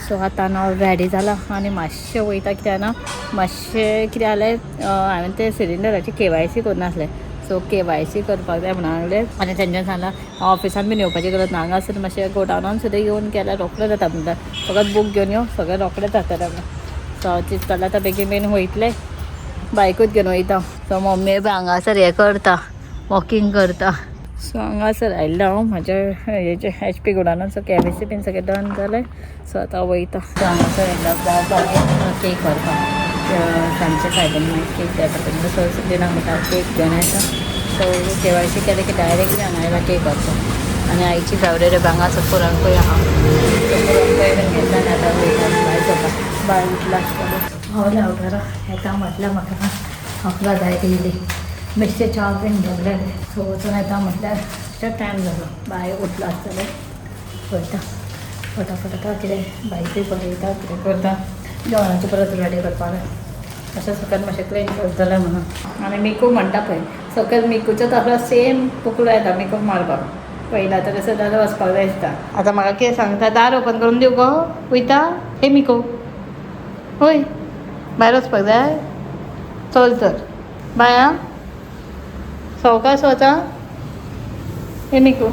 So आतां हांव ready जाला आनी मातशें वयता कित्याक ना मातशें कितें जालें, हांवें ते सिलिंडराची केवायसी करूं नासलें. सो केवायसी करपाक जाय म्हणून लागलें आनी तेंच्यान सांगलां ऑफिसान बीन येवपाची गरज ना, हांगासर मातशें गोडावनान सुद्दां येवन केल्यार रोखडें जाता म्हणटा. फकत बूक घेवन यो, सगळें रोखडें जातलें म्हणून. सो हांव चिंततालें आतां बेगीन बेगीन वयतलें, बायकूच घेवन वयता. सो मम्मी पळय हांगासर हें करता, वॉकींग करता. सो हांगासर आयिल्लें हांव म्हाज्या हेजे एचपी गोडावनान. सो केवायसी बीन सगळें डन जालें. सो आतां वयता. सो हांगासर आयला बाबा केक व्हरपाक. सांजचे सायबान मागीर केक जाय पडटा. सो डिनाक म्हणटा केक घेवन येता. सो केवायसी केलें की डायरेक्टली हांगा आयला केक व्हरपाक. आनी आईची फेवरेट हांगासर पुरणपोळी आहा. सो पुरणपोळी बीन घेतला आनी आतां वयता भायर सरता. बाय उठला आसतलो. पावलें हांव घरा. येता म्हटल्यार म्हाका अकरा जायत येयली. बेश्टे च्या बीन घेतलें. सो वचून येता म्हटल्यार टायम जालो. बाय उठलो आसतलें. वयता फटाफट आतां कितें बायकूय पळयता, कितें करता. जेवणाचें परत रेडी करपाक जाय. अशें सकयल मातशें क्लीन करतलें म्हणून. आनी मिकू म्हणटा पळय सकयल, मिकूचो तसो सेम कुकडो येता मिकूक मारपाक. पयला तर सदांच वचपाक जाय दिसता. आतां म्हाका कितें सांगता, दार ओपन करून दिवं गो? वयता हे मिको? होय, भायर वचपाक जाय? चल तर बाय. आं, सवकास वचा. हे मिकू,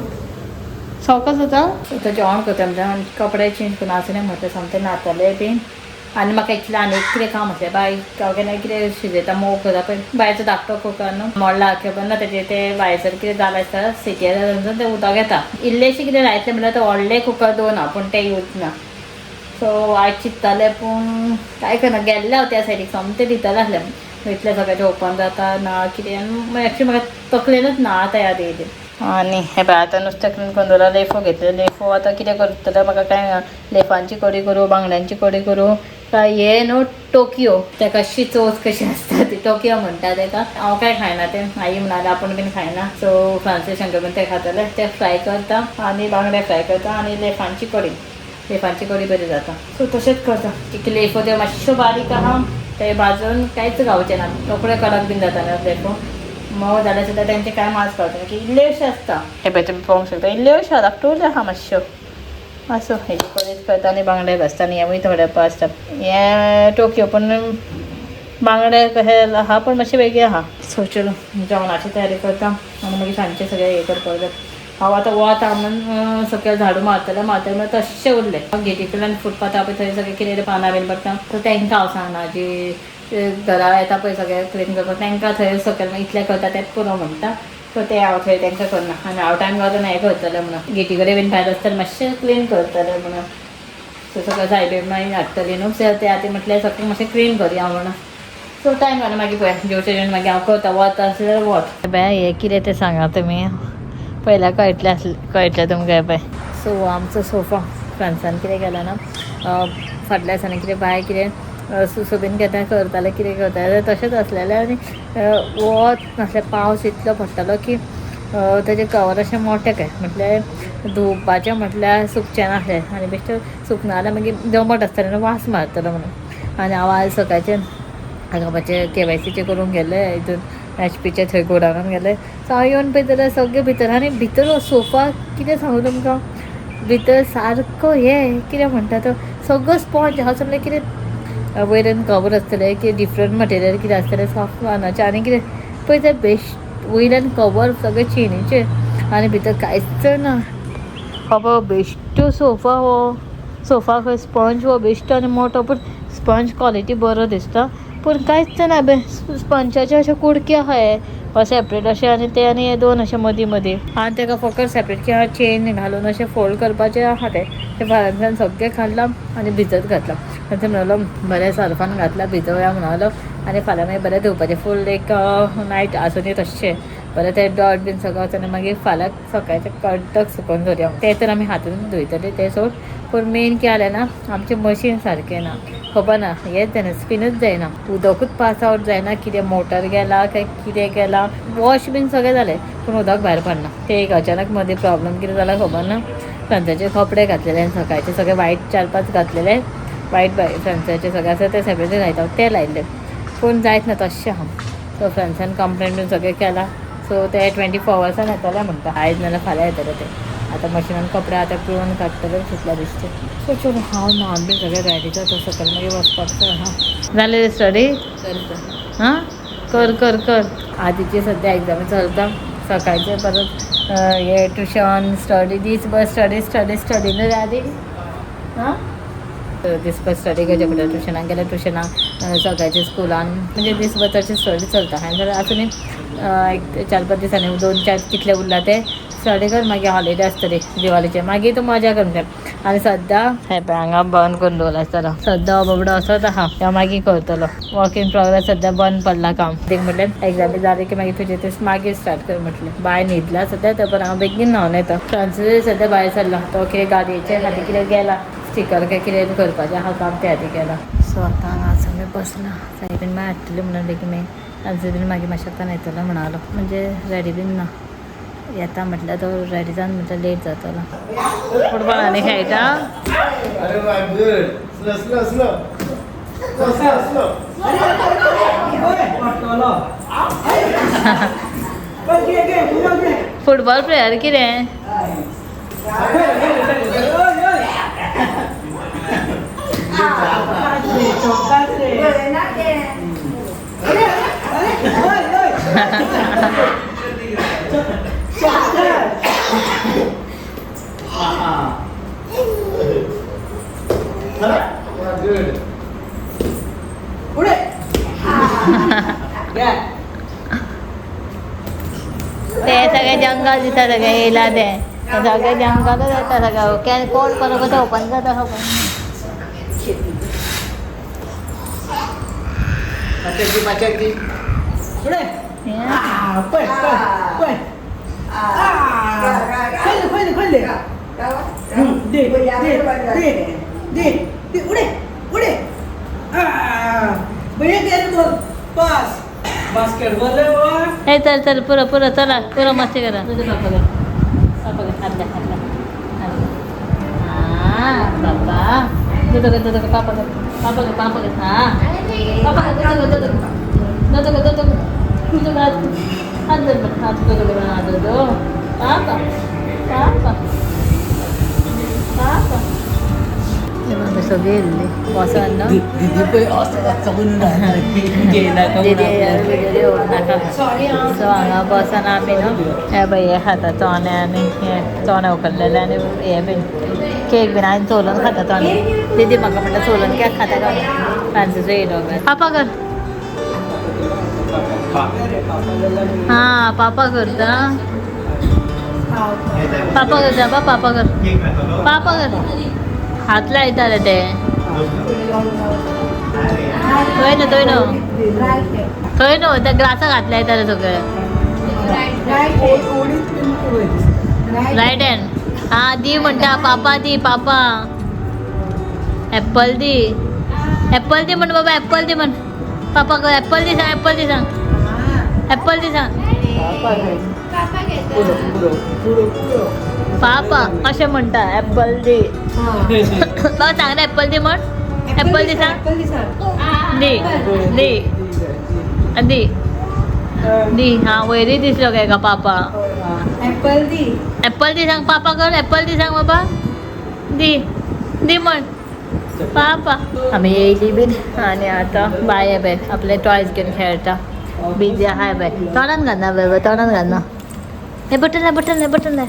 सवकास वचा. आतां जेवण करता म्हणजे कपडे चेंज करून आसूं म्हटलें, सामकें न्हातलें बीन. आनी म्हाका एक्चुली आनी एक कितें काम आसलें. बाय हांव केन्ना कितें शिजयता, मोग करता पळय, बायचो धाकटो कुकर न्हू मोडला, खबर ना तेजें. ते भायसर कितें जालें आसता, सिटी येता, तें उदक येता. इल्लेशें कितें लायतलें म्हणल्यार ते व्हडलें कुकर दोन आहा, पूण तें यूज ना. सो आयज चिंत्तालें, पूण कांय करना. गेल्लें हांव त्या सायडीक, सोमतें भितर आसलें. इतलें सगळें ओपन जाता ना कितें एक्चुली म्हाका तकलेनूच ना. आतां याद येयली. आनी हे पळय, आतां नुस्तें क्लीन करून दवरलां. लेफो घेतले. लेफो आतां कितें करतलें म्हाका कांय ना. लेफांची कडी करूं, बांगड्यांची कडी करूं, काय हे न्हू टोकियो, ताका अशी चोच कशी आसता ती टोकियो म्हणटा ताका. हांव काय खायना तें. आई म्हणाले आपूण बीन खायना. सो फ्रांसीस शंकर बीन ते खातले. ते फ्राय करता आनी बांगडे फ्राय करता आनी लेफांची कडी. लेफांची कडी बरी जाता. सो तशेंच करता की लेफो त्यो मातश्यो बारीक आहा, ते भाजून कांयच गावचें ना. रोखडे कडक बीन जाता ना लेफो. मोव जाल्यार सुद्दां तेंचे कांय मांस गावचें ना की इल्लेशे आसता. हे पळय, तुमी पळोवंक शकता, इल्ल्योश्यो धाकटुल्यो आहा मातश्यो. आसूं, हेजी कडीच करता आनी बांगडे भाजता. आनी हेवूय थोडे आसता हे टोकियो, पण बांगडे कशे आहा पूण मातशे वेगळे आहा. सो चलो, जेवणाची तयारी करता आनी मागीर सांजचें सगळें हें करपाक जाय. हांव आतां वता म्हणून सकयल झाडू मारतलें, मारतलें म्हणल्यार तशें उरलें. गेटी कडल्यान फुटपाथ पळय, थंय सगळें कितें पानां बीन पडटा. सो तांकां हांव सांगना, जी घरा येता पळय सगळें क्लीन करपाक, तांकां थंय सकयल इतलें करता तेंच पुरो म्हणटा. सो तें हांव थंय तांकां करना आनी हांव टायम गावता हें करतलें म्हणून. गेटी कडेन बीन भायर आसतना मातशें क्लीन करतलें म्हणून. सो सगळें सायबीण मागीर हाडटली न्हू. सो ते आतां म्हटल्यार सगळें मातशें क्लीन करुया म्हणून. सो टायम घालून मागीर पळय, जेवचें जेवण मागीर हांव करता. वत आसल्यार वत. बाय, हें कितें तें सांगा तुमी पयल्या. कळटलें आसलें, कळटलें तुमकां पळय. सो आमचो सोफा फ्रांसान कितें केलां ना, फाटल्या दिसांनी कितें बाय कितें सुसो बीन केन्ना करतालें, कितें करतालें, तशेंच आसलेलें. आनी वत नासलें, पावस इतलो पडटालो की तेजें कवर अशें मोटें काय म्हटल्यार धुवपाचें म्हटल्यार सुकचें नासलें. आनी बेश्टें सुकना जाल्यार मागीर दमट आसतालें न्हू, वास मारतलो म्हणून. आनी हांव आयज सकाळचें हांगा म्हाजें केवायसीचें करूंक गेल्लें, हितून एचपीचे थंय गोडावनान गेलें. सो हांव येवन पळयत जाल्यार सगळें भितर आनी भितर सोफा, कितें सांगू तुमकां, भितर सारको हें कितें म्हणटा तो सगळो स्पॉन्ज आहा. समजें कितें वयल्यान कवर आसतलें की डिफरंट मटेरियल कितें आसतलें सॉफ्ट वानाचें आनी कितें पळय तें बेश्ट वयल्यान कवर सगळें चेनीचें आनी भितर कांयच ना बाबा. बेश्टो सोफा. हो सोफा खंय स्पंज हो बेश्टो आनी मोटो, पूण स्पंज क्वॉलिटी बरो दिसता, पूण कांयच ना बे. स्पंजाचे अशे कुडके आहाय सेपरेट अशें आनी ते आनी हे दोन अशे मदीं मदीं आनी ताका फकत सेपरेट किंवा चेन घालून अशें फोल्ड करपाचें आहा. तें तें फारांतल्यान सगळें काडलां आनी भिजत घातलां. आनी म्हणलो बरें सर्फान घातलां, भिजोवया म्हणलो आनी फाल्यां मागीर बरें धुवपाचें. फूल एक नायट आसूं तशें बरें तें डॉट बीन सगळें वचून मागीर फाल्यां सकाळचें कडक सुकोवन दवरया. तें तर आमी हातून धुयतले तें सोड, पूण मेन कितें जालें ना, आमचें मशीन सारकें ना, खबर ना, हेंच जायना, स्पिनूच जायना, उदकूच पास आवट जायना. कितें मोटर गेला काय कितें गेला, वॉश बीन सगळें जालें पूण उदक भायर पडना. तें एक अचानक मदीं प्रॉब्लम कितें जाला खबर ना. फ्रांसाचे कपडे घातलेले सकाळचे सगळे वायट 4-5 घातलेले वायट फ्रांसाचे सगळे आसा ते सेपरेट लायता, ते लायल्ले पूण जायत ना तशें आहा. सो फ्रांसान कंप्लेन बीन सगळें केलां. सो ते 24 वर्सान येतले म्हणटा. आयज नाल्यार फाल्यां येतले ते. आतां मशिनान कपडे आतां पिळून काडटले चितला दिसते. सो चलो हांव न्हावन बीन सगळें रेडी जाता, सकयल मागीर वचपाक जाय. हां जालें स्टडी? हां कर कर कर. आदीची सद्या एग्जामी चलता, सकाळचे परत हे ट्युशन स्टडी, दीसभर स्टडी स्टडी स्टडी न्हू रे आदी. हां दीसभर स्टडी करचे पडटा, ट्युशनाक गेल्यार ट्युशनाक, सकाळचे स्कुलान, म्हणजे दीसभर तशें स्टडी चलता. आनी जाल्यार आसून एक 4-5 दिसांनी 2-4 कितले उरला ते स्टडी कर, मागीर हॉलिडे आसतली दिवाळीचे, मागीर तूं मजा करून जाय. आनी सद्या हे पळय हांगा बंद करून दवरला आसतलो सद्या, हो बाबडो असोच आहा, तो मागीर करतलो. वर्क इन प्रोग्रेस सद्या बंद पडला काम. देख म्हटलें एग्जामी जाली की मागीर तुजें ते मागीर स्टार्ट कर म्हटलें. बाय न्हिदला सद्या, तो पण हांव बेगीन न्हावन येता. फ्रांसीस सद्या भायर सरला, तो कितें गाडयेचे खातीर कितें गेला, स्टिकर काय कितें करपाचें आहा काम ते खातीर गेला. सो आतां हांगा आमी बसला, साई बीन मागीर हाडटली म्हणून बेगीन, मागीर फ्रांसीस बीन मागीर मातशें आतां येतलो म्हणालो, म्हणजे रेडी बीन ना येता म्हटल्यार तो रेडी जावन म्हटल्यार लेट जातलो. फुटबॉल आनी खेळटा. अरे वा, good. Slow slow slow slow slow slow. Football player कितें? गुड. ते सगळे जंगल दिसता, सगळे येयला ते सगळे जंगलच येता सगळं, कोण बरोबर ते ओपन जाता खबर. हे चल चल पुरो पुरो, चला पुरो, मस्ती करा. बाबा दुदो पापा पापा पापा, हां पापा दुदो दुदो दुदो दुदो दुदो हात धर, हात दुदो दुदो पापा पापा पापा. सगळी येयल्ली बसान न्हू दिदी पळय असो नाका. सो हांगा बसान आमी न्हू हे पळय हे खाता चोणे, आनी हे चोणे उकडलेले आनी हे बीन केक बीन, आनी चोलोन खाता चोणे. दिदी म्हाका म्हणटा चोलोन केक खाता काय. फ्रांसीसूय येयलो. पापा कर, हां पापा करता, पापा करता, बा पापा कर, पापा कर. हात लायता रे ते, थंय न्हू थंय न्हू थंय न्हू त्या ग्लासाक हात लायता रे सगळे. रायट हँड, हां दी म्हणटा पापा दी, पापा एप्पल दी, एप्पल दी म्हण बाबा, एप्पल दी म्हण पापा, एप्पल दी सांग, एप्पल दी सांग, एप्पल दी सांग पापा, अशें म्हणटा एप्पल दी. बाबा सांग रे, एप्पल दी म्हण, एप्पल दी सांग, दी दी दी दी. हां वयरय दिसलो काय का पापा, एप्पल दी, एप्पल दी सांग पापा कर, एप्पल दी सांग बाबा, दी दी म्हण पापा. आमी येयली बीन आनी आतां बाय बाय आपले टॉयज घेवन खेळटा, बिजी आहाय बाय. तोंडान घालना बाय, तोंडान घालना, हे बटन लाय, बटन लाय, बटन लाय.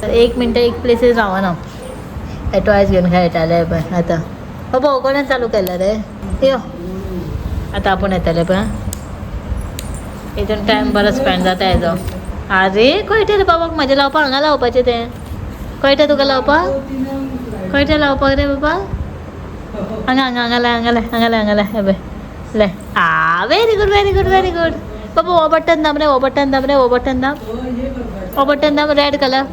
1 मिनटं एक प्लेसीस रावना, हे टॉयज घेवन खेळटाले पळय आतां. बाबा कोणें चालू केला रे, यो आतां आपूण येतले पळय, हितून टायम बरो स्पेंड जाता हेजो. आरे कळटा रे बाबाक म्हाजें लावपाक, हांगा लावपाचें तें कळटा तुका लावपाक, कळटा लावपाक रे बाबा. हांगा हांगा हांगा लाय, हांगा लाय, हांगा लाय, हांगा लाय, हे पळय लाय. आ very good very good very good बाबा. हो बटन दाम रे, हो बटन दाम रे, हो बटन दाम, हो बटन दाम, रेड कलर.